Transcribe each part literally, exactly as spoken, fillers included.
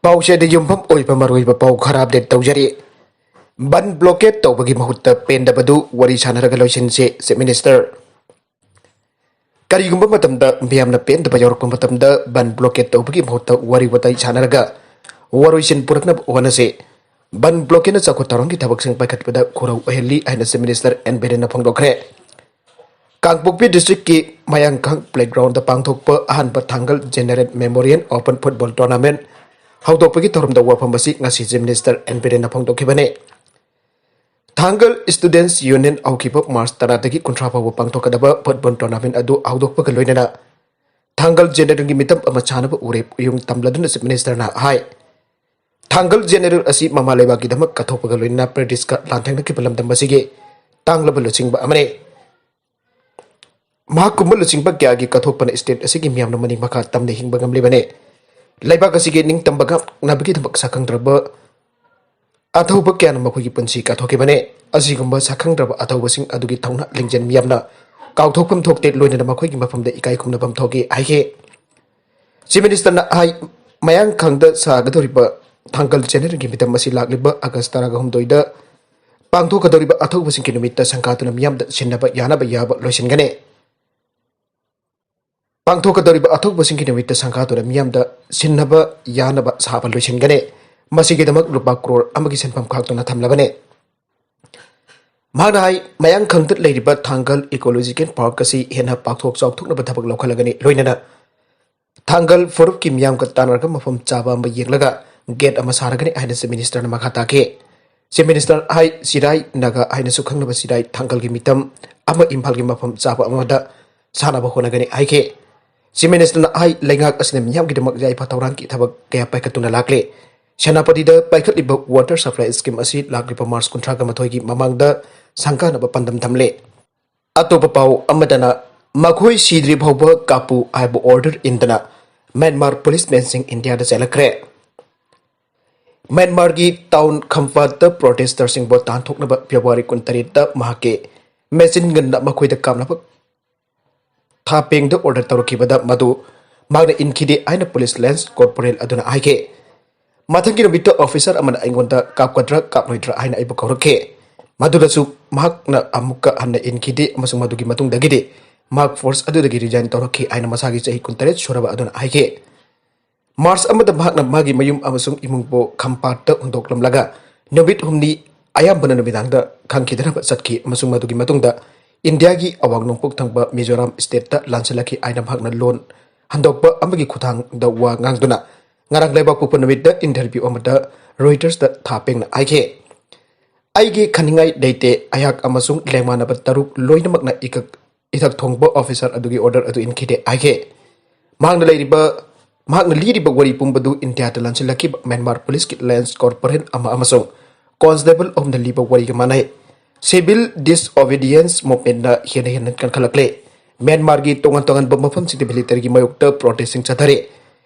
ꯄꯥꯎꯆꯦꯗ ꯌꯨꯝꯐꯝ ꯑꯣꯏꯕ ꯃꯔꯨꯑꯣꯏꯕ ꯄꯥꯎ ꯈꯔ ꯑꯞꯗꯦꯠ ꯇꯧꯖꯔꯤ꯫ ꯕꯟ ꯕ꯭ꯂꯣꯀꯦꯠ ꯇꯧꯕꯒꯤ ꯃꯍꯨꯠꯇ ꯄꯦꯟꯗꯕꯗꯨ ꯋꯥꯔꯤ ꯁꯥꯟꯅꯔꯒ ꯂꯣꯏꯁꯤꯟꯁꯤ, ꯆꯤꯐ ꯃꯤꯅꯤꯁꯇꯔ꯫ ꯀꯔꯤꯒꯨꯝꯕ ꯃꯇꯝꯗ ꯃꯤꯌꯥꯝꯅ ꯄꯦꯟꯗꯕ ꯌꯥꯎꯔꯛꯄ ꯃꯇꯝꯗ ꯕꯟ ꯕ꯭ꯂꯣꯀꯦꯠ ꯇꯧꯕꯒꯤ ꯃꯍꯨꯠꯇ ꯋꯥꯔꯤ ꯋꯥꯇꯥꯏ ꯁꯥꯟꯅꯔꯒ ꯋꯥꯔꯣꯏꯁꯤꯟ ꯄꯨꯔꯛꯅꯕ ꯍꯣꯠꯅꯁꯤ꯫ ꯕꯟ ꯕ꯭ꯂꯣꯀꯦꯠꯅ ꯆꯥꯎꯈꯠ ꯊꯧꯔꯥꯡꯒꯤ ꯊꯕꯛꯁꯤꯡ ꯄꯥꯏꯈꯠꯄꯗ ꯈꯨꯔꯧ ꯑꯣꯏꯍꯜꯂꯤ ꯍꯥꯏꯅ ꯆꯤꯐ ꯃꯤꯅꯤꯁꯇꯔ ꯑꯦꯟ ꯕꯤꯔꯦꯟꯅ ꯐꯣꯡꯗꯣꯛꯈ꯭ꯔꯦ꯫ ꯀꯥꯡꯄꯣꯛꯄꯤ ꯗꯤꯁꯇ꯭ꯔꯤꯛꯀꯤ ꯃꯌꯥꯡꯈꯪ ꯄ꯭ꯂꯦꯒ꯭ꯔꯥꯎꯟꯗ ꯄꯥꯡꯊꯣꯛꯄ ꯑꯍꯥꯟꯕ Thangal general memorial open football tournament ꯍꯧꯗꯣꯛꯄꯒꯤ ꯊꯧꯔꯝꯗ ꯋꯥꯐꯝ ꯑꯁꯤ ꯉꯁꯤ ꯆꯤꯐ ꯃꯤꯅꯤꯁꯇꯔ ꯑꯦꯟ ꯕꯤꯔꯦꯟꯅ ꯐꯣꯡꯗꯣꯛꯈꯤꯕꯅꯤ꯫ ꯊꯥꯡꯒꯜ ꯁ꯭ꯇꯨꯗꯦꯟꯠꯁ ꯌꯨꯅꯤꯌꯟ ꯍꯧꯈꯤꯕ ꯃꯥꯔꯆ ꯇꯔꯥꯗꯒꯤ ꯀꯨꯟꯊ꯭ꯔꯥ ꯐꯥꯎꯕ ꯄꯥꯡꯊꯣꯛꯀꯗꯕ ꯐꯨꯠꯕꯣꯜ ꯇꯣꯔꯅꯥꯃꯦꯟ ꯑꯗꯨ ꯍꯧꯗꯣꯛꯄꯒ ꯂꯣꯏꯅꯅ ꯊꯥꯡꯒꯜ ꯖꯦꯅꯔꯦꯜꯒꯤ ꯃꯤꯇꯝ ꯑꯃ ꯁꯥꯅꯕ ꯎꯔꯦꯞ ꯎꯌꯨꯡ ꯇꯝꯂꯗꯨꯅ ꯆꯤꯐ ꯃꯤꯅꯤꯁꯇꯔꯅ ꯍꯥꯏ꯫ ꯊꯥꯡꯒꯜ ꯖꯦꯅꯔꯦꯜ ꯑꯁꯤ ꯃꯃꯥ ꯂꯩꯕꯥꯛꯀꯤꯗꯃꯛ ꯀꯠꯊꯣꯛꯄꯒ ꯂꯣꯏꯅꯅ ꯕ꯭ꯔꯤꯇꯤꯁꯀ ꯂꯥꯟꯊꯦꯡꯅꯈꯤꯕ ꯂꯝꯗꯝ ꯑꯁꯤꯒꯤ ꯇꯥꯡꯂꯕ ꯂꯨꯆꯤꯡꯕ ꯑꯃꯅꯤ꯫ ꯃꯍꯥꯛꯀꯨꯝꯕ ꯂꯨꯆꯤꯡꯕ ꯀꯌꯥꯒꯤ ꯀꯠꯊꯣꯛꯄꯅ ꯁ꯭ꯇꯦꯠ ꯑꯁꯤꯒꯤ ꯃꯤꯌꯥꯝꯅ ꯃꯅꯤꯡ ꯃꯈꯥ ꯇꯝꯅ ꯍꯤꯡꯕ ꯉꯝꯂꯤꯕꯅꯤ꯫ ꯂꯩꯕꯥꯛ ꯑꯁꯤꯒꯤ ꯅꯤꯡꯇꯝꯕ ꯉꯥꯛꯅꯕꯒꯤꯗꯃꯛ ꯁꯛꯈꯪꯗ꯭ꯔꯕ ꯑꯊꯧꯕ ꯀꯌꯥꯅ ꯃꯈꯣꯏꯒꯤ ꯄꯨꯟꯁꯤ ꯀꯠꯊꯣꯛꯈꯤꯕꯅꯤ꯫ ꯑꯁꯤꯒꯨꯝꯕ ꯁꯛꯈꯪꯗ꯭ꯔꯕ ꯑꯊꯧꯕꯁꯤꯡ ꯑꯗꯨꯒꯤ ꯊꯧꯅꯥ ꯂꯤꯡꯖꯦꯜ ꯃꯤꯌꯥꯝꯅ ꯀꯥꯎꯊꯣꯛꯐꯝ ꯊꯣꯛꯇꯦ, ꯂꯣꯏꯅꯅ ꯃꯈꯣꯏꯒꯤ ꯃꯐꯝꯗ ꯏꯀꯥꯏ ꯈꯨꯝꯅꯐꯝ ꯊꯣꯛꯏ ꯍꯥꯏꯈꯤ꯫ ꯆꯤꯐ ꯃꯤꯅꯤꯁꯇꯔꯅ ꯍꯥꯏ, ꯃꯌꯥꯡꯈꯪꯗ ꯁꯥꯒꯗꯧꯔꯤꯕ ꯊꯥꯡꯒꯜ ꯖꯦꯅꯔꯦꯜꯒꯤ ꯃꯤꯇꯝ ꯑꯁꯤ ꯂꯥꯛꯂꯤꯕ ꯑꯥꯒꯁ ꯇꯔꯥꯍꯨꯝꯗꯣꯏꯗ ꯄꯥꯡꯊꯣꯛꯀꯗꯧꯔꯤꯕ ꯑꯊꯧꯕꯁꯤꯡꯒꯤ ꯅꯨꯃꯤꯠꯇ ꯁꯪꯒꯥꯗꯨꯅ ꯃꯤꯌꯥꯝꯗ ꯁꯤꯟꯅꯕ ꯌꯥꯅꯕ ꯌꯥꯕ ꯂꯣꯏꯁꯤꯟꯒꯅꯤ꯫ ꯄꯥꯡꯊꯣꯛꯀꯗꯧꯔꯤꯕ ꯑꯊꯧꯕꯁꯤꯡꯒꯤ ꯅꯨꯃꯤꯠꯇ ꯁꯪꯒꯥꯗꯨꯅ ꯃꯤꯌꯥꯝꯗ ꯁꯤꯟꯅꯕ ꯌꯥꯅꯕ ꯁꯥꯕ ꯂꯣꯏꯁꯤꯟꯒꯅꯤ꯫ ꯃꯁꯤꯒꯤꯗꯃꯛ ꯂꯨꯄꯥ ꯀ꯭ꯔꯣꯔ ꯑꯃꯒꯤ ꯁꯦꯟꯐꯝ ꯈꯥꯛꯇꯨꯅ ꯊꯝꯂꯕꯅꯤ꯫ ꯃꯍꯥꯛꯅ ꯍꯥꯏ, ꯃꯌꯥꯡꯈꯪꯗ ꯂꯩꯔꯤꯕ ꯊꯥꯡꯒꯜ ꯏꯀꯣꯂꯣꯖꯤꯀꯦꯜ ꯄꯥꯔꯛ ꯑꯁꯤ ꯍꯦꯟꯅ ꯄꯥꯛꯊꯣꯛ ꯆꯥꯎꯊꯣꯛꯅꯕ ꯊꯕꯛ ꯂꯧꯈꯠꯂꯒꯅꯤ, ꯂꯣꯏꯅꯅ ꯊꯥꯡꯒꯜ ꯐꯨꯔꯨꯞꯀꯤ ꯃꯤꯌꯥꯝꯒ ꯇꯥꯟꯅꯔꯒ ꯃꯐꯝ ꯆꯥꯕ ꯑꯃ ꯌꯦꯡꯂꯒ ꯒꯦꯠ ꯑꯃ ꯁꯥꯔꯒꯅꯤ ꯍꯥꯏꯅ ꯆꯤꯐ ꯃꯤꯅꯤꯁꯇꯔꯅ ꯃꯈꯥ ꯇꯥꯈꯤ꯫ ꯆꯤꯐ ꯃꯤꯅꯤꯁꯇꯔ ꯍꯥꯏ, ꯆꯤꯔꯥꯏ ꯅꯥꯒꯥ ꯍꯥꯏꯅꯁꯨ ꯈꯪꯅꯕ ꯆꯤꯔꯥꯏ ꯊꯥꯡꯒꯜꯒꯤ ꯃꯤꯇꯝ ꯑꯃ ꯏꯝꯐꯥꯜꯒꯤ ꯃꯐꯝ ꯆꯥꯕ ꯑꯃꯗ ꯁꯥꯟꯅꯕ ꯍꯣꯠꯅꯒꯅꯤ ꯍꯥꯏꯈꯤ꯫ ꯆꯤꯐ ꯃꯤꯅꯤꯁꯇꯔꯅ ꯍꯥꯏ, ꯂꯩꯉꯥꯛ ꯑꯁꯤꯅ ꯃꯤꯌꯥꯝꯒꯤꯗꯃꯛ ꯌꯥꯏꯐ ꯊꯧꯔꯥꯡꯒꯤ ꯊꯕꯛ ꯀꯌꯥ ꯄꯥꯏꯈꯠꯇꯨꯅ ꯂꯥꯛꯂꯤ꯫ ꯁꯦꯅꯥꯄꯇꯤꯗ ꯄꯥꯏꯈꯠꯂꯤꯕ ꯋꯥꯇꯔ ꯁꯄ꯭ꯂꯥꯏ ꯁ꯭ꯀꯤꯝ ꯑꯁꯤ ꯂꯥꯛꯂꯤꯕ ꯃꯥꯔꯆ ꯀꯨꯟꯊ꯭ꯔꯥꯒ ꯃꯥꯊꯣꯏꯒꯤ ꯃꯃꯥꯡꯗ ꯁꯪꯒꯥꯅꯕ ꯄꯥꯟꯗꯝ ꯊꯝꯂꯤ꯫ ꯑꯇꯣꯞꯄ ꯄꯥꯎ ꯑꯃꯗꯅ, ꯃꯈꯣꯏ ꯁꯤꯗ꯭ꯔꯤ ꯐꯥꯎꯕ ꯀꯥꯞꯄꯨ ꯍꯥꯏꯕ ꯑꯣꯔꯗꯔ ꯏꯟꯗꯅ ꯃ꯭ꯌꯥꯟꯃꯥꯔ ꯄꯨꯂꯤꯁꯃꯦꯟꯁꯤꯡ ꯏꯟꯗꯤꯌꯥꯗ ꯆꯦꯜꯂꯛꯈ꯭ꯔꯦ꯫ ꯃ꯭ꯌꯥꯟꯃꯥꯔꯒꯤ ꯇꯥꯎꯟ ꯈꯝꯐꯥꯠꯇ ꯄ꯭ꯔꯣꯇꯦꯁꯇꯔꯁꯤꯡꯕꯨ ꯇꯥꯟꯊꯣꯛꯅꯕ ꯐꯦꯕ꯭ꯔꯨꯋꯥꯔꯤ ꯀꯨꯟꯇꯔꯦꯠꯇ ꯃꯍꯥꯛꯀꯤ ꯃꯦꯆꯤꯟ ꯒꯟꯅ ꯃꯈꯣꯏꯗ ꯀꯥꯞꯅꯕ ꯊꯥꯄꯦꯡꯗ ꯑꯣꯔꯗꯔ ꯇꯧꯔꯛꯈꯤꯕꯗ ꯃꯗꯨ ꯃꯍꯥꯛꯅ ꯏꯟꯈꯤꯗꯦ ꯍꯥꯏꯅ ꯄꯨꯂꯤꯁ ꯂꯦꯟꯁ ꯀꯣꯔꯄꯣꯔꯦꯜ ꯑꯗꯨꯅ ꯍꯥꯏꯈꯤ꯫ ꯃꯊꯪꯒꯤ ꯅꯨꯃꯤꯠꯇ officer ꯑꯃꯅ ꯑꯩꯉꯣꯟꯗ ꯀꯥꯞꯀꯗ꯭ꯔꯥ ꯀꯥꯞꯂꯣꯏꯗ꯭ꯔꯥ ꯍꯥꯏꯅ ꯑꯩꯕꯨ ꯀꯧꯔꯛꯈꯤ꯫ ꯃꯗꯨꯗꯁꯨ ꯃꯍꯥꯛꯅ ꯑꯃꯨꯛꯀ ꯍꯟꯅ ꯏꯟꯈꯤꯗꯦ ꯑꯃꯁꯨꯡ ꯃꯗꯨꯒꯤ ꯃꯇꯨꯡꯗꯒꯤꯗꯤ ꯃꯍꯥꯛ force ꯑꯗꯨꯗꯒꯤ resign ꯇꯧꯔꯛꯈꯤ ꯍꯥꯏꯅ ꯃꯁꯥꯒꯤ ꯆꯍꯤ ꯀꯨꯟꯇꯔꯦꯠ ꯁꯨꯔꯕ ꯑꯗꯨꯅ ꯍꯥꯏꯈꯤ꯫ March ꯑꯃꯗ ꯃꯍꯥꯛꯅ ꯃꯥꯒꯤ ꯃꯌꯨꯝ ꯑꯃꯁꯨꯡ ꯏꯃꯨꯡꯕꯨ ꯈꯝꯄꯥꯠꯇ ꯍꯨꯟꯗꯣꯛꯂꯝꯂꯒ ꯅꯨꯃꯤꯠ ꯍꯨꯝꯅꯤ, ꯑꯌꯥꯝꯕꯅ ꯅꯨꯃꯤꯗꯥꯡꯗ, ꯈꯪꯈꯤꯗꯅꯕ ꯆꯠꯈꯤ ꯑꯃꯁꯨꯡ ꯃꯗꯨꯒꯤ ꯃꯇꯨꯡꯗ ꯏꯟꯗꯤꯌꯥꯒꯤ ꯑꯋꯥꯡ ꯅꯣꯡꯄꯣꯛ ꯊꯪꯕ ꯃꯤꯖꯣꯔꯥꯝ stateꯇ ꯂꯥꯟꯁꯤꯜꯂꯛꯈꯤ ꯍꯥꯏꯅ ꯃꯍꯥꯛꯅ ꯂꯣꯟ ꯍꯟꯗꯣꯛꯄ ꯑꯃꯒꯤ ꯈꯨꯠꯊꯥꯡꯗ ꯋꯥ ꯉꯥꯡꯗꯨꯅ ꯉꯔꯥꯡ ꯂꯩꯕꯥꯛꯄꯣꯛꯄ ꯅꯨꯃꯤꯠꯇ interview ꯑꯃꯗ Reutersꯇ ꯊꯥ ꯄꯦꯡꯅ ꯍꯥꯏꯈꯤ꯫ "ꯑꯩꯒꯤ ꯈꯟꯅꯤꯡꯉꯥꯏ ꯂꯩꯇꯦ꯫ ꯑꯩꯍꯥꯛ ꯑꯃꯁꯨꯡ ꯂꯦꯡꯃꯥꯟꯅꯕ ꯇꯔꯨꯛ ꯂꯣꯏꯅꯃꯛꯅ ꯏꯀꯛ ꯏꯊꯛ ꯊꯣꯡꯕ officer ꯑꯗꯨꯒꯤ order ꯑꯗꯨ ꯏꯟꯈꯤꯗꯦ" ꯍꯥꯏꯈꯤ꯫ ꯃꯍꯥꯛꯅ ꯂꯩꯔꯤꯕ, ꯃꯍꯥꯛꯅ ꯂꯤꯔꯤꯕ ꯋꯥꯔꯤ ꯄꯨꯝꯕꯗꯨ ꯏꯟꯗꯤꯌꯥꯗ ꯂꯥꯟꯁꯤꯜꯂꯛꯈꯤꯕ ꯃ꯭ꯌꯥꯟꯃꯥꯔ policeꯀꯤ lance corporal ꯑꯃ ꯑꯃꯁꯨꯡ constable ꯑꯍꯨꯝꯅ ꯂꯤꯕ ꯋꯥꯔꯤꯒ ꯃꯥꯟꯅꯩ꯫ Civil disobedience movementꯅ ꯍꯦꯟꯅ ꯍꯦꯟꯅ ꯀꯟꯈꯠꯂꯛꯂꯦ꯫ ꯃ꯭ꯌꯥꯟꯃꯥꯔꯒꯤ ꯇꯣꯉꯥꯟ ꯇꯣꯉꯥꯟꯕ ꯃꯐꯝꯁꯤꯡꯗ militaryꯒꯤ ꯃꯥꯌꯣꯛꯇ protestꯁꯤꯡ ꯆꯠꯊꯔꯤ꯫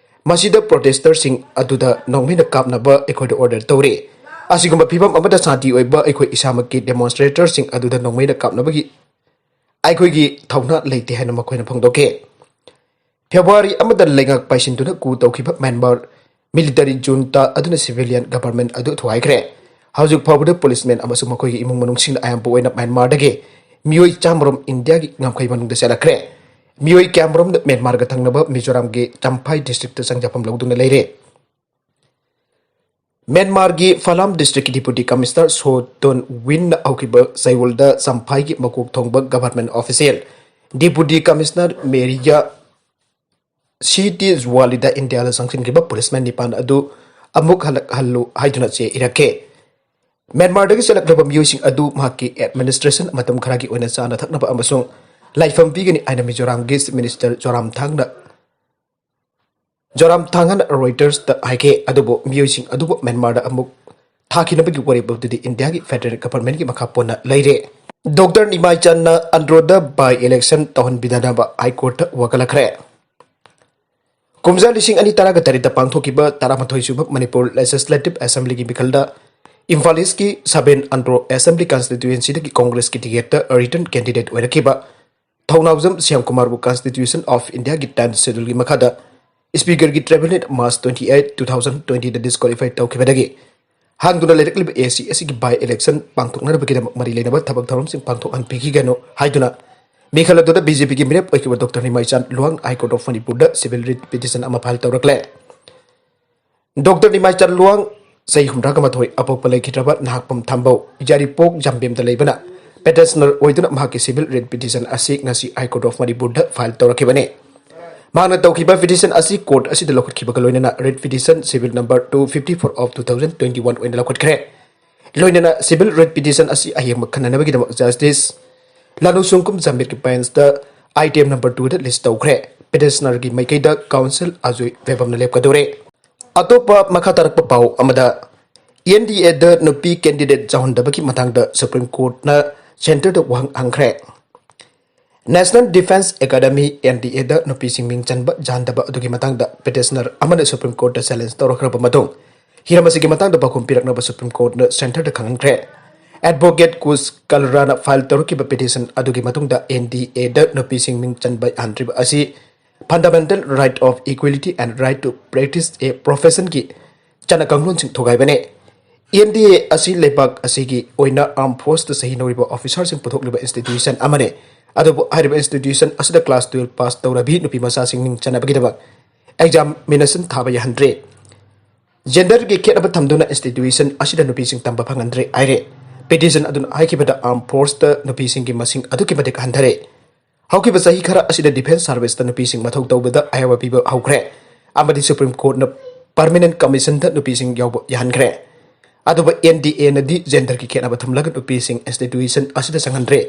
ꯃꯁꯤꯗ protesterꯁꯤꯡ ꯑꯗꯨꯗ ꯅꯣꯡꯃꯩꯅ ꯀꯥꯞꯅꯕ ꯑꯩꯈꯣꯏꯗ order ꯇꯧꯔꯤ꯫ ꯑꯁꯤꯒꯨꯝꯕ ꯐꯤꯚꯝ ꯑꯃꯗ ꯁꯥꯟꯇꯤ ꯑꯣꯏꯕ ꯑꯩꯈꯣꯏ ꯏꯁꯥꯃꯛꯀꯤ demonstratorꯁꯤꯡ ꯑꯗꯨꯗ ꯅꯣꯡꯃꯩꯅ ꯀꯥꯞꯅꯕꯒꯤ ꯑꯩꯈꯣꯏꯒꯤ ꯊꯧꯅꯥ ꯂꯩꯇꯦ ꯍꯥꯏꯅ ꯃꯈꯣꯏꯅ ꯐꯣꯡꯗꯣꯛꯈꯤ꯫ February ꯑꯃꯗ ꯂꯩꯉꯥꯛ ꯄꯥꯏꯁꯤꯟꯗꯨꯅ coup ꯇꯧꯈꯤꯕ ꯃ꯭ꯌꯥꯟꯃꯥꯔ military junta ꯑꯗꯨꯅ civilian government ꯑꯗꯨ ꯊꯨꯒꯥꯏꯈ꯭ꯔꯦ꯫ ꯍꯧꯖꯤꯛ ꯐꯥꯎꯕꯗ policemen ꯑꯃꯁꯨꯡ ꯃꯈꯣꯏꯒꯤ ꯏꯃꯨꯡ ꯃꯅꯨꯡꯁꯤꯡꯅ ꯑꯌꯥꯝꯕ ꯑꯣꯏꯅ ꯃ꯭ꯌꯥꯟꯃꯥꯔꯗꯒꯤ ꯃꯤꯑꯣꯏ ꯆꯥꯃꯔꯣꯝ ꯏꯟꯗꯤꯌꯥꯒꯤ ꯉꯝꯈꯩ ꯃꯅꯨꯡꯗ ꯆꯦꯜꯂꯛꯈ꯭ꯔꯦ꯫ ꯃꯤꯑꯣꯏ ꯀꯌꯥꯃꯔꯣꯝꯅ ꯃ꯭ꯌꯥꯟꯃꯥꯔꯒ ꯊꯪꯅꯕ ꯃꯤꯖꯣꯔꯥꯝꯒꯤ ꯆꯝꯐꯥꯏ districtꯇ ꯆꯪꯖꯐꯝ ꯂꯧꯗꯨꯅ ꯂꯩꯔꯦ꯫ ꯃ꯭ꯌꯥꯟꯃꯥꯔꯒꯤ ꯐꯥꯂꯥꯝ districtꯀꯤ deputy commissioner So Tun Winꯅ ꯍꯧꯈꯤꯕ ꯆꯌꯣꯜꯗ ꯆꯝꯐꯥꯏꯒꯤ ꯃꯀꯣꯛ ꯊꯣꯡꯕ government official, deputy commissioner Maria C T Zualiꯗ ꯏꯟꯗꯤꯌꯥꯗ ꯆꯪꯁꯤꯟꯈꯤꯕ policemen ꯅꯤꯄꯥꯟ ꯑꯗꯨ ꯑꯃꯨꯛ ꯍꯜꯂꯛꯍꯜꯂꯨ ꯍꯥꯏꯗꯨꯅ ꯆꯦ ꯏꯔꯛꯈꯤ꯫ ꯃ꯭ꯌꯥꯟꯃꯥꯔꯗꯒꯤ ꯆꯠꯂꯛꯂꯕ ꯃꯤꯑꯣꯏꯁꯤꯡ ꯑꯗꯨ ꯃꯍꯥꯛꯀꯤ administration ꯃꯇꯝ ꯈꯔꯒꯤ ꯑꯣꯏꯅ ꯆꯥꯅ ꯊꯛꯅꯕ ꯑꯃꯁꯨꯡ ꯂꯩꯐꯝ ꯄꯤꯒꯅꯤ ꯍꯥꯏꯅ ꯃꯤꯖꯣꯔꯥꯝꯒꯤ Chief Minister ꯖꯣꯔꯥꯝꯊꯥꯡꯅ, ꯖꯣꯔꯥꯝꯊꯥꯡꯅ Reutersꯇ ꯍꯥꯏꯈꯤ꯫ ꯑꯗꯨꯕꯨ ꯃꯤꯑꯣꯏꯁꯤꯡ ꯑꯗꯨꯕꯨ ꯃ꯭ꯌꯥꯟꯃꯥꯔꯗ ꯑꯃꯨꯛ ꯊꯥꯈꯤꯅꯕꯒꯤ ꯋꯥꯔꯦꯞ ꯑꯗꯨꯗꯤ ꯏꯟꯗꯤꯌꯥꯒꯤ federal governmentꯀꯤ ꯃꯈꯥ ꯄꯣꯟꯅ ꯂꯩꯔꯦ꯫ Doctor Nimai ꯆꯟꯅ ꯑꯟꯗ꯭ꯔꯣꯗ by election ꯇꯧꯍꯟꯕꯤꯗꯅꯕ High Courtꯇ ꯋꯥꯀꯠꯂꯛꯈ꯭ꯔꯦ꯫ ꯀꯨꯝꯖꯥ ꯂꯤꯁꯤꯡ ꯑꯅꯤ ꯇꯔꯥꯒ ꯇꯔꯦꯠꯇ ꯄꯥꯡꯊꯣꯛꯈꯤꯕ ꯇꯔꯥꯃꯥꯊꯣꯏ ꯁꯨꯕ Manipur Legislative Assemblyꯒꯤ ꯃꯤꯈꯜꯗ Imphal Eastꯀꯤ seven Andro Assembly constituencyꯗꯒꯤ Congressꯀꯤ ticketꯇ written candidate ꯑꯣꯏꯔꯛꯈꯤꯕ Thounaojam ꯁ꯭ꯌꯥꯝꯀꯨꯃꯥꯔꯕꯨ Constitution of Indiaꯒꯤ tenth scheduleꯒꯤ ꯃꯈꯥꯗ ꯁ꯭ꯄꯤꯀꯔꯒꯤ ꯇ꯭ꯔꯥꯏꯕꯦꯜꯅ March twenty eight, two thousand ꯇ꯭ꯋꯦꯟꯇꯤꯗ ꯗꯤꯁꯀ꯭ꯋꯥꯂꯤꯐꯥꯏ ꯇꯧꯈꯤꯕꯗꯒꯤ ꯍꯥꯡꯗꯨꯅ ꯂꯩꯔꯛꯂꯤꯕ ꯑꯦ ꯁꯤ ꯑꯁꯤꯒꯤ ꯕꯥꯏ ꯏꯂꯦꯛꯁꯟ ꯄꯥꯡꯊꯣꯛꯅꯅꯕꯒꯤꯗꯃꯛ ꯃꯔꯤ ꯂꯩꯅꯕ ꯊꯕꯛ ꯊꯧꯔꯝꯁꯤꯡ ꯄꯥꯡꯊꯣꯛꯍꯟꯕꯤꯈꯤꯒꯅꯨ ꯍꯥꯏꯗꯨꯅ ꯃꯤꯈꯜ ꯑꯗꯨꯗ ꯕꯤ ꯖꯦ ꯄꯤꯒꯤ ꯃꯤꯔꯦꯞ ꯑꯣꯏꯈꯤꯕ doctor Nimaichand Luwang high court of ꯃꯅꯤꯄꯨꯔꯗ ꯁꯤꯚꯤꯜ ꯔꯤꯠ ꯄꯤꯇꯤꯁꯟ ꯑꯃ ꯐꯥꯏꯜ ꯇꯧꯔꯛꯂꯦ꯫ ꯗꯣꯛꯇꯔ ꯅꯤꯃꯥꯏꯆꯥꯟ ꯂꯨꯋꯥꯡ ꯆꯍꯤ ꯍꯨꯝꯗ꯭ꯔꯥꯒ ꯃꯥꯊꯣꯏ ꯑꯄꯣꯛꯄ ꯂꯩꯈꯤꯗ꯭ꯔꯕ ꯅꯍꯥꯛꯄꯝ ꯊꯥꯝꯕꯧ ꯌꯥꯏꯔꯤꯄꯣꯛ ꯖꯥꯝꯕꯦꯝꯗ ꯂꯩꯕꯅ ꯄꯦꯇꯤꯁꯅꯔ ꯑꯣꯏꯗꯨꯅ ꯃꯍꯥꯛꯀꯤ ꯁꯤꯚꯤꯜ ꯔꯤꯠ ꯄꯤꯇꯤꯁꯟ ꯑꯁꯤ ꯉꯁꯤ ꯍꯥꯏ ꯀꯣꯔꯠ ꯑꯣꯐ ꯃꯅꯤꯄꯨꯔꯗ ꯐꯥꯏꯜ ꯇꯧꯔꯛꯈꯤꯕꯅꯤ꯫ ꯃꯍꯥꯛꯅ ꯇꯧꯈꯤꯕ ꯄꯤꯇꯤꯁꯟ ꯑꯁꯤ ꯀꯣꯔꯠ ꯑꯁꯤꯗ ꯂꯧꯈꯠꯈꯤꯕꯒ ꯂꯣꯏꯅꯅ read petition civil number two fifty four of two thousand twenty one ꯑꯣꯏꯅ ꯂꯧꯈꯠꯈ꯭ꯔꯦ꯫ ꯂꯣꯏꯅꯅ ꯁꯤꯚꯤꯜ ꯔꯤꯠ ꯄꯤꯇꯤꯁꯟ ꯑꯁꯤ ꯑꯍꯦꯟꯕ ꯈꯟꯅꯅꯕꯒꯤꯗꯃꯛ ꯖꯁꯇꯤꯁ ꯂꯥꯅꯨ ꯁꯨꯡꯀꯨꯝ ꯖꯥꯝꯕꯦꯝꯒꯤ ꯕꯦꯟꯁꯇ ꯑꯥꯏꯇꯦꯝ ꯅꯝꯕꯔ ꯇꯨꯗ ꯂꯤꯁ ꯇꯧꯈ꯭ꯔꯦ꯫ ꯄꯤꯇꯤꯁꯅꯔꯒꯤ ꯃꯥꯏꯀꯩꯗ ꯀꯥꯎꯟꯁꯤꯜ ꯑꯖꯣꯏ ꯕꯦꯕꯝꯅ ꯂꯦꯞꯀꯗꯧꯔꯦ꯫ ꯑꯇꯣꯞꯄ ꯃꯈꯥ ꯇꯥꯔꯛꯄ ꯄꯥꯎ ꯑꯃꯗ, ꯑꯦꯟ ꯗꯤ ꯑꯦꯗ ꯅꯨꯄꯤ ꯀꯦꯟꯗꯤꯗꯦꯠ ꯌꯥꯎꯍꯟꯗꯕꯒꯤ ꯃꯇꯥꯡꯗ ꯁꯨꯄ꯭ꯔꯤꯝ ꯀꯣꯔꯠꯅ ꯁꯦꯟꯇꯔꯗ ꯋꯥꯍꯪ ꯍꯪꯈ꯭ꯔꯦ꯫ National defence academy, N D ꯑꯦꯗ ꯅꯨꯄꯤꯁꯤꯡ ꯃꯤꯡ ꯆꯟꯕ ꯌꯥꯍꯟꯗꯕ ꯑꯗꯨꯒꯤ ꯃꯇꯥꯡꯗ ꯄꯤꯇꯤꯁꯅꯔ ꯑꯃꯅ ꯁꯨꯄ꯭ꯔꯤꯝ ꯀꯣꯔꯠꯇ ꯆꯦꯂꯦꯟꯖ ꯇꯧꯔꯛꯈ꯭ꯔꯕ ꯃꯇꯨꯡ, ꯍꯤꯔꯝ ꯑꯁꯤꯒꯤ ꯃꯇꯥꯡꯗ ꯄꯥꯎꯈꯨꯝ ꯄꯤꯔꯛꯅꯕ ꯁꯨꯄ꯭ꯔꯤꯝ ꯀꯣꯔꯠꯅ ꯁꯦꯟꯇꯔꯗ ꯈꯪꯍꯟꯈ꯭ꯔꯦ꯫ ꯑꯦꯗꯚꯣꯀꯦꯠ ꯀꯨꯁ ꯀꯜꯔꯥꯅ ꯐꯥꯏꯜ ꯇꯧꯔꯛꯈꯤꯕ ꯄꯤꯇꯤꯁꯟ ꯑꯗꯨꯒꯤ ꯃꯇꯨꯡꯗ ꯑꯦꯟ ꯗꯤ ꯑꯦꯗ ꯅꯨꯄꯤꯁꯤꯡ ꯃꯤꯡ ꯆꯟꯕ ꯌꯥꯍꯟꯗ꯭ꯔꯤꯕ ꯑꯁꯤ Fundamental Right of Equality and Right to Practice a Professionꯒꯤ ꯆꯠꯅ ꯀꯥꯡꯂꯣꯟꯁꯤꯡ ꯊꯨꯒꯥꯏꯕꯅꯤ꯫ ꯑꯦꯟ ꯗꯤ ꯑꯦ ꯑꯁꯤ ꯂꯩꯕꯥꯛ ꯑꯁꯤꯒꯤ ꯑꯣꯏꯅ ꯑꯥꯔꯝ ꯐꯣꯔꯁꯇ ꯁꯍꯤ ꯅꯧꯔꯤꯕ ꯑꯣꯐꯤꯁꯥꯔꯁꯤꯡ ꯄꯨꯊꯣꯛꯂꯤꯕ ꯏꯟꯁꯇꯤꯇ꯭ꯌꯨꯁꯟ ꯑꯃꯅꯤ꯫ ꯑꯗꯨꯕꯨ ꯍꯥꯏꯔꯤꯕ ꯏꯟꯁꯇꯤꯇ꯭ꯌꯨꯁꯟ ꯑꯁꯤꯗ ꯀ꯭ꯂꯥꯁ ꯇꯨꯌꯦꯜꯐ ꯄꯥꯁ ꯇꯧꯔꯕꯤ ꯅꯨꯄꯤ ꯃꯆꯥꯁꯤꯡ ꯃꯤꯡ ꯆꯟꯅꯕꯒꯤꯗꯃꯛ ꯑꯦꯛꯖꯥꯃꯤꯅꯦꯁꯟ ꯊꯥꯕ ꯌꯥꯍꯟꯗ꯭ꯔꯦ꯫ ꯖꯦꯟꯗꯔꯒꯤ ꯈꯦꯠꯅꯕ ꯊꯝꯗꯨꯅ ꯏꯟꯁꯇꯤꯇ꯭ꯌꯨꯁꯟ ꯑꯁꯤꯗ ꯅꯨꯄꯤꯁꯤꯡ ꯇꯝꯕ ꯐꯪꯍꯟꯗ꯭ꯔꯦ ꯍꯥꯏꯔꯦ꯫ ꯄꯤꯇꯤꯁꯟ ꯑꯗꯨꯅ ꯍꯥꯏꯈꯤꯕꯗ ꯑꯥꯔꯝ ꯐꯣꯔꯁꯇ ꯅꯨꯄꯤꯁꯤꯡꯒꯤ ꯃꯁꯤꯡ ꯑꯗꯨꯛꯀꯤ ꯃꯇꯤꯛ ꯍꯟꯊꯔꯦ꯫ ꯍꯧꯈꯤꯕ ꯆꯍꯤ ꯈꯔ ꯑꯁꯤꯗ ꯗꯤꯐꯦꯟꯁ ꯁꯥꯔꯚꯤꯁꯇ ꯅꯨꯄꯤꯁꯤꯡ ꯃꯊꯧ ꯇꯧꯕꯗ ꯑꯌꯥꯕ ꯄꯤꯕ ꯍꯧꯈ꯭ꯔꯦ ꯑꯃꯗꯤ ꯁꯨꯄ꯭ꯔꯤꯝ ꯀꯣꯔꯠꯅ ꯄꯔꯃꯦꯅꯦꯟꯠ ꯀꯃꯤꯁꯟꯗ ꯅꯨꯄꯤꯁꯤꯡ ꯌꯥꯎꯕ ꯌꯥꯍꯟꯈ꯭ꯔꯦ꯫ ꯑꯗꯨꯕꯨ ꯑꯦꯟ ꯗꯤ ꯑꯦꯅꯗꯤ ꯖꯦꯟꯗꯔꯒꯤ ꯈꯦꯠꯅꯕ ꯊꯝꯂꯒ ꯅꯨꯄꯤꯁꯤꯡ ꯏꯟꯁꯇꯤꯇ꯭ꯌꯨꯁꯟ ꯑꯁꯤꯗ ꯆꯪꯍꯟꯗ꯭ꯔꯦ꯫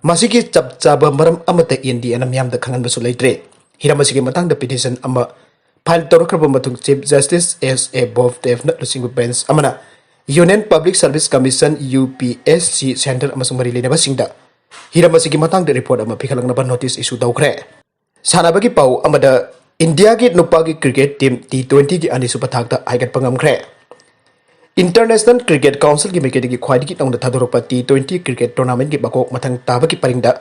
ꯃꯁꯤꯒꯤ ꯆꯞ ꯆꯥꯕ ꯃꯔꯝ ꯑꯃꯠꯇ ꯑꯦꯟ ꯗꯤ ꯑꯦꯅ ꯃꯤꯌꯥꯝꯗ ꯈꯪꯍꯟꯕꯁꯨ ꯂꯩꯇ꯭ꯔꯦ꯫ ꯍꯤꯔꯝ ꯑꯁꯤꯒꯤ ꯃꯇꯥꯡꯗ ꯄꯤꯇꯤꯁꯟ ꯑꯃ ꯐꯥꯏꯜ ꯇꯧꯔꯛꯈ꯭ꯔꯕ ꯃꯇꯨꯡ ꯆꯤꯐ ꯖꯁꯇꯤꯁ ꯑꯦꯁ ꯑꯦ ꯕꯣꯕꯗꯦꯕꯅ ꯂꯨꯆꯤꯡꯕ ꯕꯦꯟꯆ ꯑꯃꯅ Union Public Service Commission, U P S C, centre ꯑꯃꯁꯨꯡ ꯃꯔꯤ ꯂꯩꯅꯕꯁꯤꯡꯗ ꯍꯤꯔꯝ ꯑꯁꯤꯒꯤ ꯃꯇꯥꯡꯗ ꯔꯤꯄꯣꯔꯠ ꯑꯃ ꯄꯤꯈꯠꯂꯛꯅꯕ ꯅꯣꯇꯤꯁ ꯏꯁꯨ ꯇꯧꯈ꯭ꯔꯦ꯫ ꯁꯥꯟꯅꯕꯒꯤ ꯄꯥꯎ ꯑꯃꯗ, ꯏꯟꯗꯤꯌꯥꯒꯤ ꯅꯨꯄꯥꯒꯤ ꯀ꯭ꯔꯤꯀꯦꯠ ꯇꯤꯝ ꯇꯤ ꯇ꯭ꯋꯦꯟꯇꯤꯒꯤ ꯑꯅꯤꯁꯨꯕ ꯊꯥꯛꯇ ꯍꯥꯏꯒꯠꯄ ꯉꯝꯈ꯭ꯔꯦ꯫ ꯏꯟꯇꯔꯅꯦꯁꯅꯦꯜ ꯀ꯭ꯔꯤꯀꯦꯠ ꯀꯥꯎꯟꯁꯤꯜꯒꯤ ꯃꯥꯏꯀꯩꯗꯒꯤ ꯈ꯭ꯋꯥꯏꯗꯒꯤ ꯅꯧꯅ ꯊꯥꯗꯣꯔꯛꯄ ꯇꯤ ꯇ꯭ꯋꯦꯟꯇꯤ ꯀ꯭ꯔꯤꯀꯦꯠ ꯇꯣꯔꯅꯥꯃꯦꯟꯠꯀꯤ ꯃꯀꯣꯛ ꯃꯊꯪ ꯇꯥꯕꯒꯤ ꯄꯔꯤꯡꯗ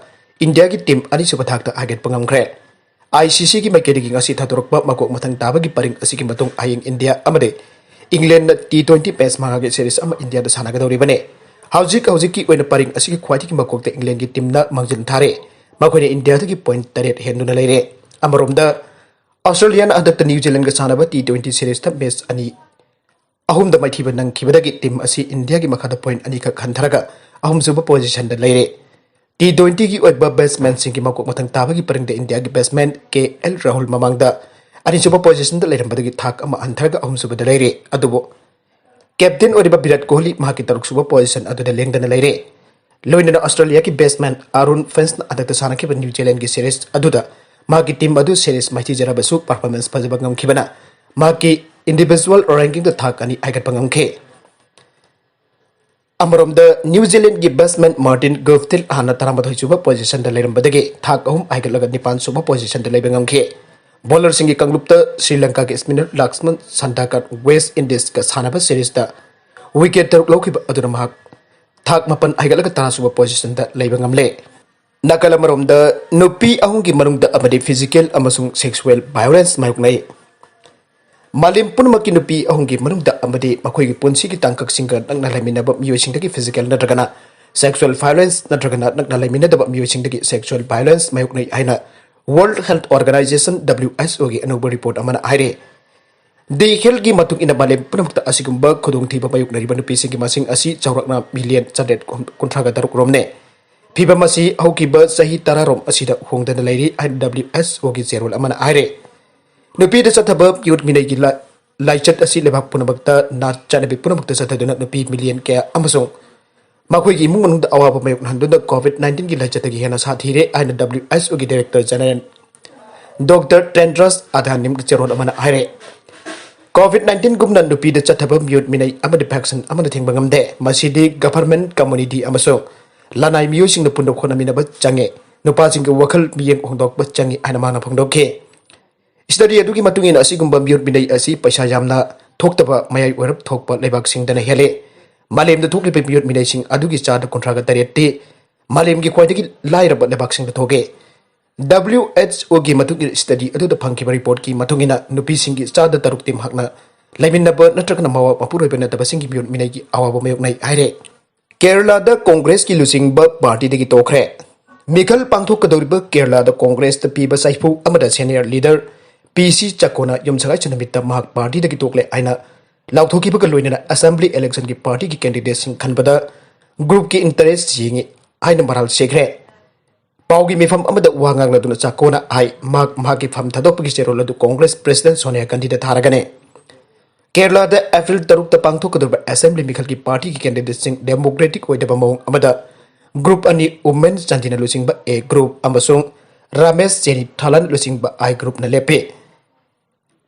ꯏꯟꯗꯤꯌꯥꯒꯤ ꯇꯤꯝ ꯑꯅꯤꯁꯨꯕ ꯊꯥꯛꯇ ꯍꯥꯏꯒꯠꯄ ꯉꯝꯈ꯭ꯔꯦ꯫ ꯑꯥꯏ ꯁꯤ ꯁꯤꯒꯤ ꯃꯥꯏꯀꯩꯗꯒꯤ ꯉꯁꯤ ꯊꯥꯗꯣꯔꯛꯄ ꯃꯀꯣꯛ ꯃꯊꯪ ꯇꯥꯕꯒꯤ ꯄꯔꯤꯡ ꯑꯁꯤꯒꯤ ꯃꯇꯨꯡ ꯍꯌꯦꯡ ꯏꯟꯗꯤꯌꯥ ꯑꯃꯗꯤ ꯏꯪꯂꯦꯟꯗꯅ ꯇꯤ ꯇ꯭ꯋꯦꯟꯇꯤ ꯃꯦꯆ ꯃꯉꯥꯒꯤ ꯁꯤꯔꯤꯖ ꯑꯃ ꯏꯟꯗꯤꯌꯥꯗ ꯁꯥꯟꯅꯒꯗꯧꯔꯤꯕꯅꯤ꯫ ꯍꯧꯖꯤꯛ ꯍꯧꯖꯤꯛꯀꯤ ꯑꯣꯏꯅ ꯄꯔꯤꯡ ꯑꯁꯤꯒꯤ ꯈ꯭ꯋꯥꯏꯗꯒꯤ ꯃꯀꯣꯛꯇ ꯏꯪꯂꯦꯟꯒꯤ ꯇꯤꯝꯅ ꯃꯥꯡꯖꯤꯜ ꯊꯥꯔꯦ꯫ ꯃꯈꯣꯏꯅ ꯏꯟꯗꯤꯌꯥꯗꯒꯤ ꯄꯣꯏꯟꯠ ꯇꯔꯦꯠ ꯍꯦꯟꯗꯨꯅ ꯂꯩꯔꯦ꯫ ꯑꯃꯔꯣꯝꯗ, ꯑꯣꯁꯇ꯭ꯔꯦꯂꯤꯌꯥꯅ ꯍꯟꯗꯛꯇ ꯅ꯭ꯌꯨ ꯖꯤꯂꯦꯟꯒ ꯁꯥꯟꯅꯕ ꯇꯤ ꯇ꯭ꯋꯦꯟꯇꯤ ꯁꯤꯔꯤꯖꯇ ꯃꯦꯆ ꯑꯅꯤ ꯑꯍꯨꯝꯗ ꯃꯥꯏꯊꯤꯕ ꯅꯪꯈꯤꯕꯗꯒꯤ ꯇꯤꯝ ꯑꯁꯤ ꯏꯟꯗꯤꯌꯥꯒꯤ ꯃꯈꯥꯗ ꯄꯣꯏꯟꯠ ꯑꯅꯤꯈꯛ ꯍꯟꯊꯔꯒ ꯑꯍꯨꯝꯁꯨꯕ ꯄꯣꯖꯤꯁꯟꯗ ꯂꯩꯔꯦ꯫ ꯇꯤ ꯇ꯭ꯋꯦꯟꯇꯤꯒꯤ ꯑꯣꯏꯕ ꯕꯦꯠꯁꯃꯦꯟꯁꯤꯡꯒꯤ ꯃꯀꯣꯛ ꯃꯊꯪ ꯇꯥꯕꯒꯤ ꯄꯔꯤꯡꯗ ꯏꯟꯗꯤꯌꯥꯒꯤ ꯕꯦꯠꯁꯃꯦꯟ ꯀꯦ ꯑꯦꯜ ꯔꯥꯍꯨꯜ ꯃꯃꯥꯡꯗ ꯑꯅꯤꯁꯨꯕ ꯄꯣꯖꯤꯁꯟꯗ ꯂꯩꯔꯝꯕꯗꯒꯤ ꯊꯥꯛ ꯑꯃ ꯍꯟꯊꯔꯒ ꯑꯍꯨꯝꯁꯨꯕꯗ ꯂꯩꯔꯦ꯫ ꯑꯗꯨꯕꯨ ꯀꯦꯞꯇꯦꯟ ꯑꯣꯏꯔꯤꯕ ꯚꯤꯔꯥꯠ ꯀꯣꯍꯂꯤ ꯃꯍꯥꯛꯀꯤ ꯇꯔꯨꯛꯁꯨꯕ ꯄꯣꯖꯤꯁꯟ ꯑꯗꯨꯗ ꯂꯦꯡꯗꯅ ꯂꯩꯔꯦ꯫ ꯂꯣꯏꯅꯅ ꯑꯣꯁꯇ꯭ꯔꯦꯂꯤꯌꯥꯒꯤ ꯕꯦꯠꯁꯃꯦꯟ ꯑꯥꯔꯣꯟ ꯐꯤꯟꯆꯅ ꯍꯟꯗꯛꯇ ꯁꯥꯟꯅꯈꯤꯕ ꯅ꯭ꯌꯨ ꯖꯤꯂꯦꯟꯒꯤ ꯁꯤꯔꯤꯖ ꯑꯗꯨꯗ ꯃꯍꯥꯛꯀꯤ ꯇꯤꯝ ꯑꯗꯨ ꯁꯤꯔꯤꯖ ꯃꯥꯏꯊꯤꯖꯔꯕꯁꯨ ꯄꯔꯐꯣꯔꯃꯦꯟꯁ ꯐꯖꯕ ꯉꯝꯈꯤꯕꯅ ꯃꯍꯥꯛꯀꯤ ꯏꯟꯗꯤꯚꯤꯖꯨꯋꯦꯜ ꯔꯦꯡꯀꯤꯡꯗ ꯊꯥꯛ ꯑꯅꯤ ꯍꯥꯏꯒꯠꯄ ꯉꯝꯈꯤ꯫ ꯑꯃꯔꯣꯝꯗ, ꯅ꯭ꯌꯨ ꯖꯤꯂꯦꯟꯒꯤ ꯕꯦꯠꯁꯃꯦꯟ ꯃꯥꯔꯇꯤꯟ ꯒꯨꯞꯇꯤꯜ ꯍꯥꯟꯅ ꯇꯔꯥꯃꯥꯊꯣꯏ ꯁꯨꯕ ꯄꯣꯖꯤꯁꯟꯗ ꯂꯩꯔꯝꯕꯗꯒꯤ ꯊꯥꯛ ꯑꯍꯨꯝ ꯍꯥꯏꯒꯠꯂꯒ ꯅꯤꯄꯥꯟ ꯁꯨꯕ ꯄꯣꯖꯤꯁꯟꯗ ꯂꯩꯕ ꯉꯝꯈꯤ꯫ ꯕꯣꯂꯔꯁꯤꯡꯒꯤ ꯀꯥꯡꯂꯨꯞꯇ ꯁ꯭ꯔꯤ ꯂꯪꯀꯥꯒꯤ ꯁ꯭ꯄꯤꯅꯔ ꯂꯛꯁꯃꯟ ꯁꯟꯗꯥꯀꯔ ꯋꯦꯁ ꯏꯟꯗꯤꯖꯀ ꯁꯥꯟꯅꯕ ꯁꯤꯔꯤꯖꯇ ꯋꯤꯀꯦꯠ ꯇꯔꯨꯛ ꯂꯧꯈꯤꯕ ꯑꯗꯨꯅ ꯃꯍꯥꯛ ꯊꯥꯛ ꯃꯥꯄꯟ ꯍꯥꯏꯒꯠꯂꯒ ꯇꯔꯥ ꯁꯨꯕ ꯄꯣꯖꯤꯁꯟꯗ ꯂꯩꯕ ꯉꯝꯂꯦ꯫ ꯅꯥꯀꯜ ꯑꯃꯔꯣꯝꯗ, ꯅꯨꯄꯤ ꯑꯍꯨꯝꯒꯤ ꯃꯅꯨꯡꯗ ꯑꯃꯗꯤ ꯐꯤꯖꯤꯀꯦꯜ ꯑꯃꯁꯨꯡ ꯁꯦꯛꯁꯨꯋꯦꯜ ꯚꯥꯏꯑꯣꯂꯦꯟꯁ ꯃꯥꯌꯣꯛꯅꯩ꯫ ꯃꯥꯂꯦꯝ ꯄꯨꯝꯅꯃꯛꯀꯤ ꯅꯨꯄꯤ ꯑꯍꯨꯝꯒꯤ ꯃꯅꯨꯡꯗ ꯑꯃꯗꯤ ꯃꯈꯣꯏꯒꯤ ꯄꯨꯟꯁꯤꯒꯤ ꯇꯥꯡꯀꯛꯁꯤꯡꯒ ꯅꯛꯅ ꯂꯩꯃꯤꯟꯅꯕ ꯃꯤꯑꯣꯏꯁꯤꯡꯗꯒꯤ ꯐꯤꯖꯤꯀꯦꯜ ꯅꯠꯇ꯭ꯔꯒꯅ ꯁꯦꯛꯁꯨꯋꯦꯜ ꯚꯥꯏꯑꯣꯂꯦꯟꯁ ꯅꯠꯇ꯭ꯔꯒꯅ ꯅꯛꯅ ꯂꯩꯃꯤꯟꯅꯗꯕ ꯃꯤꯑꯣꯏꯁꯤꯡꯗꯒꯤ ꯁꯦꯛꯁꯨꯋꯦꯜ ꯚꯥꯏꯑꯣꯂꯦꯟꯁ ꯃꯥꯌꯣꯛꯅꯩ ꯍꯥꯏꯅ World Health Organisation, W H ꯑꯣꯒꯤ ꯑꯅꯧꯕ ꯔꯤꯄꯣꯔꯠ ꯑꯃꯅ ꯍꯥꯏꯔꯦ꯫ ꯗꯤ ꯍꯦꯜꯒꯤ ꯃꯇꯨꯡ ꯏꯟꯅ ꯃꯥꯂꯦꯝ ꯄꯨꯝꯅꯃꯛꯇ ꯑꯁꯤꯒꯨꯝꯕ ꯈꯨꯗꯣꯡꯊꯤꯕ ꯃꯥꯌꯣꯛꯅꯔꯤꯕ ꯅꯨꯄꯤꯁꯤꯡꯒꯤ ꯃꯁꯤꯡ ꯑꯁꯤ ꯆꯥꯎꯔꯥꯛꯅ ꯃꯤꯂꯤꯌꯟ ꯆꯥꯇ꯭ꯔꯦꯠ ꯀꯨꯟꯊ꯭ꯔꯥꯒ ꯇꯔꯨꯛ ꯔꯣꯝꯅꯦ꯫ ꯐꯤꯚꯝ ꯑꯁꯤ ꯍꯧꯈꯤꯕ ꯆꯍꯤ ꯇꯔꯥ ꯔꯣꯝ ꯑꯁꯤꯗ ꯍꯣꯡꯗꯅ ꯂꯩꯔꯤ ꯍꯥꯏꯅ ꯗꯕ꯭ꯂꯤꯎ ꯑꯩꯆ ꯑꯣꯒꯤ ꯆꯦꯔꯣꯜ ꯑꯃꯅ ꯍꯥꯏꯔꯦ꯫ ꯅꯨꯄꯤꯗ ꯆꯠꯊꯕ ꯃꯤꯑꯣꯠ ꯃꯤꯅꯩꯒꯤ ꯂꯥ-, ꯂꯥꯏꯆꯠ ꯑꯁꯤ ꯂꯩꯕꯥꯛ ꯄꯨꯝꯅꯃꯛꯇ ꯅꯥꯠ ꯆꯠꯅꯕꯤ ꯄꯨꯝꯅꯃꯛꯇ ꯆꯠꯊꯗꯨꯅ ꯅꯨꯄꯤ ꯃꯤꯂꯤꯌꯟ ꯀꯌꯥ ꯑꯃꯁꯨꯡ ꯃꯈꯣꯏꯒꯤ ꯏꯃꯨꯡ ꯃꯅꯨꯡꯗ ꯑꯋꯥꯕ ꯃꯥꯌꯣꯛꯅꯍꯟꯗꯨꯅ ꯀꯣꯚꯤꯗ ꯅꯥꯏꯟꯇꯤꯟꯒꯤ ꯂꯥꯏꯆꯠꯇꯒꯤ ꯍꯦꯟꯅ ꯁꯥꯊꯤꯔꯦ ꯍꯥꯏꯅ ꯗꯕ꯭ꯂꯤꯎ ꯑꯩꯆ ꯑꯣꯒꯤ ꯗꯥꯏꯔꯦꯛꯇꯔ ꯖꯦꯅꯔꯦꯜ ꯗꯣꯛꯇꯔ ꯇꯦꯟꯗ꯭ꯔꯁ ꯑꯗꯥꯅꯤꯝꯒꯤ ꯆꯦꯔꯣꯜ ꯑꯃꯅ ꯍꯥꯏꯔꯦ꯫ ꯀꯣꯚꯤꯗ ꯅꯥꯏꯟꯇꯤꯟꯒꯨꯝꯅ ꯅꯨꯄꯤꯗ ꯆꯠꯊꯕ ꯃꯤꯑꯣꯠ ꯃꯤꯅꯩ ꯑꯃꯗꯤ ꯚꯦꯛꯁꯤꯟ ꯑꯃꯅ ꯊꯤꯡꯕ ꯉꯝꯗꯦ꯫ ꯃꯁꯤꯗꯤ ꯒꯚꯔꯟꯃꯦꯟꯠ, ꯀꯝꯃ꯭ꯌꯨꯅꯤꯇꯤ ꯑꯃꯁꯨꯡ ꯂꯅꯥꯏ ꯃꯤꯑꯣꯏꯁꯤꯡꯅ ꯄꯨꯟꯅ ꯍꯣꯠꯅꯃꯤꯟꯅꯕ ꯆꯪꯉꯤ꯫ ꯅꯨꯄꯥꯁꯤꯡꯒꯤ ꯋꯥꯈꯜ ꯃꯤꯠꯌꯦꯡ ꯍꯣꯡꯗꯣꯛꯄ ꯆꯪꯉꯤ ꯍꯥꯏꯅ ꯃꯥꯅ ꯐꯣꯡꯗꯣꯛꯈꯤ꯫ ꯁ꯭ꯇꯗꯤ ꯑꯗꯨꯒꯤ ꯃꯇꯨꯡ ꯏꯟꯅ ꯑꯁꯤꯒꯨꯝꯕ ꯃꯤꯑꯣꯠ ꯃꯤꯅꯩ ꯑꯁꯤ ꯄꯩꯁꯥ ꯌꯥꯝꯅ ꯊꯣꯛꯇꯕ ꯃꯌꯥꯏ ꯑꯣꯏꯔꯞ ꯊꯣꯛꯄ ꯂꯩꯕꯥꯛꯁꯤꯡꯗꯅ ꯍꯦꯜꯂꯤ꯫ ꯃꯥꯂꯦꯝꯗ ꯊꯣꯛꯂꯤꯕ ꯃꯤꯑꯣꯠ ꯃꯤꯅꯩꯁꯤꯡ ꯑꯗꯨꯒꯤ ꯆꯥꯗ ꯀꯨꯟꯊ꯭ꯔꯥꯒ ꯇꯔꯦꯠꯇꯤ ꯃꯥꯂꯦꯝꯒꯤ ꯈ꯭ꯋꯥꯏꯗꯒꯤ ꯂꯥꯏꯔꯕ ꯂꯩꯕꯥꯛꯁꯤꯡꯗ ꯊꯣꯛꯏ꯫ W H O ꯒꯤ ꯃꯇꯨꯡ ꯏꯟꯅ ꯁ꯭ꯇꯗꯤ ꯑꯗꯨꯗ ꯐꯪꯈꯤꯕ ꯔꯤꯄꯣꯔꯠꯀꯤ ꯃꯇꯨꯡ ꯏꯟꯅ ꯅꯨꯄꯤꯁꯤꯡꯒꯤ ꯆꯥꯗ ꯇꯔꯨꯛꯇꯤ ꯃꯍꯥꯛꯅ ꯂꯩꯃꯤꯟꯅꯕ ꯅꯠꯇ꯭ꯔꯒꯅ ꯃꯋꯥ ꯃꯄꯨꯔꯣꯏꯕ ꯅꯠꯇꯕꯁꯤꯡꯒꯤ ꯃꯤꯑꯣꯠ ꯃꯤꯅꯩꯒꯤ ꯑꯋꯥꯕ ꯃꯥꯌꯣꯛꯅꯩ ꯍꯥꯏꯔꯦ꯫ ꯀꯦꯔꯂꯥꯗ ꯀꯣꯡꯒ꯭ꯔꯦꯁꯀꯤ ꯂꯨꯆꯤꯡꯕ ꯄꯥꯔꯇꯤꯗꯒꯤ ꯇꯣꯛꯈ꯭ꯔꯦ꯫ ꯃꯤꯈꯜ ꯄꯥꯡꯊꯣꯛꯀꯗꯧꯔꯤꯕ ꯀꯦꯔꯂꯥꯗ ꯀꯣꯡꯒ꯭ꯔꯦꯁꯇ ꯄꯤꯕ ꯁꯥꯏꯐꯨ ꯑꯃꯗ ꯁꯦꯅꯤꯌꯔ ꯂꯤꯗꯔ ꯄꯤ ꯁꯤ ꯆꯀꯣꯅ ꯌꯨꯝꯁꯀꯩꯁ ꯅꯨꯃꯤꯠꯇ ꯃꯍꯥꯛ ꯄꯥꯔꯇꯤꯗꯒꯤ ꯇꯣꯛꯂꯦ ꯍꯥꯏꯅ ꯂꯥꯎꯊꯣꯛꯈꯤꯕꯒ ꯂꯣꯏꯅꯅ ꯑꯦꯁꯦꯝꯕ꯭ꯂꯤ ꯏꯂꯦꯛꯁꯟꯒꯤ ꯄꯥꯔꯇꯤꯒꯤ ꯀꯦꯟꯗꯤꯗꯦꯠꯁꯤꯡ ꯈꯟꯕꯗ ꯒ꯭ꯔꯨꯞꯀꯤ ꯏꯟꯇꯔꯦꯁ ꯌꯦꯡꯉꯤ ꯍꯥꯏꯅ ꯃꯔꯥꯜ ꯁꯤꯈ꯭ꯔꯦ꯫ ꯄꯥꯎꯒꯤ ꯃꯤꯐꯝ ꯑꯃꯗ ꯋꯥ ꯉꯥꯡꯂꯗꯨꯅ ꯆꯥꯀꯣꯅ ꯍꯥꯏ, ꯃꯍꯥꯛ ꯃꯍꯥꯛꯀꯤ ꯐꯝ ꯊꯥꯗꯣꯛꯄꯒꯤ ꯆꯦꯔꯣꯜ ꯑꯗꯨ ꯀꯣꯡꯒ꯭ꯔꯦꯁ ꯄ꯭ꯔꯦꯁꯤꯗꯦꯟꯠ ꯁꯣꯅꯤꯌꯥ ꯒꯥꯟꯙꯤꯗ ꯊꯥꯔꯒꯅꯤ꯫ ꯀꯦꯔꯂꯥꯗ ꯑꯦꯄ꯭ꯔꯤꯜ ꯇꯔꯨꯛꯇ ꯄꯥꯡꯊꯣꯛꯀꯗꯧꯔꯤꯕ ꯑꯦꯁꯦꯝꯕ꯭ꯂꯤ ꯃꯤꯈꯜꯒꯤ ꯄꯥꯔꯇꯤꯒꯤ ꯀꯦꯟꯗꯤꯗꯦꯠꯁꯤꯡ ꯗꯦꯃꯣꯀ꯭ꯔꯦꯇꯤꯛ ꯑꯣꯏꯗꯕ ꯃꯑꯣꯡ ꯑꯃꯗ ꯒ꯭ꯔꯨꯞ ꯑꯅꯤ, ꯎꯃꯦꯟ ꯆꯥꯟꯗꯤꯅ ꯂꯨꯆꯤꯡꯕ ꯑꯦ ꯒ꯭ꯔꯨꯞ ꯑꯃꯁꯨꯡ ꯔꯥꯃꯦꯁ ꯆꯦꯅꯤ ꯊꯥꯂꯟ ꯂꯨꯆꯤꯡꯕ ꯑꯥꯏ ꯒ꯭ꯔꯨꯞꯅ ꯂꯦꯞꯄꯤ꯫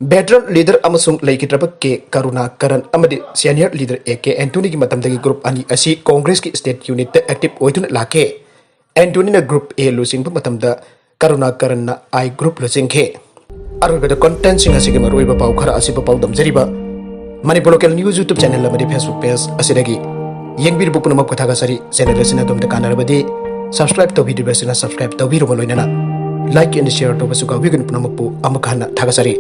ꯚꯦꯇꯔꯟ ꯂꯤꯗꯔ ꯑꯃꯁꯨꯡ ꯂꯩꯈꯤꯗ꯭ꯔꯕ ꯀꯦ ꯀꯔꯨꯅꯥ ꯀꯔꯟ ꯑꯃꯗꯤ ꯁꯦꯅꯤꯌꯔ ꯂꯤꯗꯔ ꯑꯦ ꯀꯦ ꯑꯦꯟꯇꯣꯅꯤꯒꯤ ꯃꯇꯝꯗꯒꯤ ꯒ꯭ꯔꯨꯞ ꯑꯅꯤ ꯑꯁꯤ ꯀꯣꯡꯒ꯭ꯔꯦꯁꯀꯤ ꯁ꯭ꯇꯦꯠ ꯌꯨꯅꯤꯠꯇ ꯑꯦꯛꯇꯤꯚ ꯑꯣꯏꯗꯨꯅ ꯂꯥꯛꯈꯤ꯫ ꯑꯦꯟꯇꯣꯅꯤꯅ ꯒ꯭ꯔꯨꯞ ꯑꯦ ꯂꯨꯆꯤꯡꯕ ꯃꯇꯝꯗ ꯀꯔꯨꯅꯥ ꯀꯔꯟꯅ ꯑꯥꯏ ꯒ꯭ꯔꯨꯞ ꯂꯨꯆꯤꯡꯈꯤ꯫ ꯑꯔꯣꯏꯕꯗ ꯀꯟꯇꯦꯟꯠꯁꯤꯡ ꯑꯁꯤꯒꯤ ꯃꯔꯨꯑꯣꯏꯕ ꯄꯥꯎ ꯈꯔ ꯑꯁꯤꯕꯨ ꯄꯥꯎꯗꯝꯖꯔꯤꯕ Manipur local news YouTube channel ꯑꯃꯗꯤ ꯐꯦꯁꯕꯨꯛ ꯄꯦꯖ ꯑꯁꯤꯗꯒꯤ ꯌꯦꯡꯕꯤꯔꯤꯕ ꯄꯨꯝꯅꯃꯛꯄꯨ ꯊꯥꯒꯠꯆꯔꯤ꯫ ꯆꯦꯅꯦꯜ ꯑꯁꯤꯅ ꯑꯗꯣꯝꯗ ꯀꯥꯟꯅꯔꯕꯗꯤ ꯁꯕꯁꯀ꯭ꯔꯥꯏꯕ ꯇꯧꯕꯤꯗ꯭ꯔꯤꯕꯁꯤꯡꯅ ꯁꯕꯁꯀ꯭ꯔꯥꯏꯕ ꯇꯧꯕꯤꯔꯕ ꯂꯣꯏꯅꯅ ꯂꯥꯏꯛ ꯑꯦꯟ ꯁꯤꯌꯔ ꯇꯧꯕꯁꯨ ꯀꯥꯎꯕꯤꯒꯅꯨ꯫ ꯄꯨꯝꯅꯃꯛꯄꯨ ꯑꯃꯨꯛ ꯍꯟꯅ ꯊꯥꯒꯠꯆꯔꯤ꯫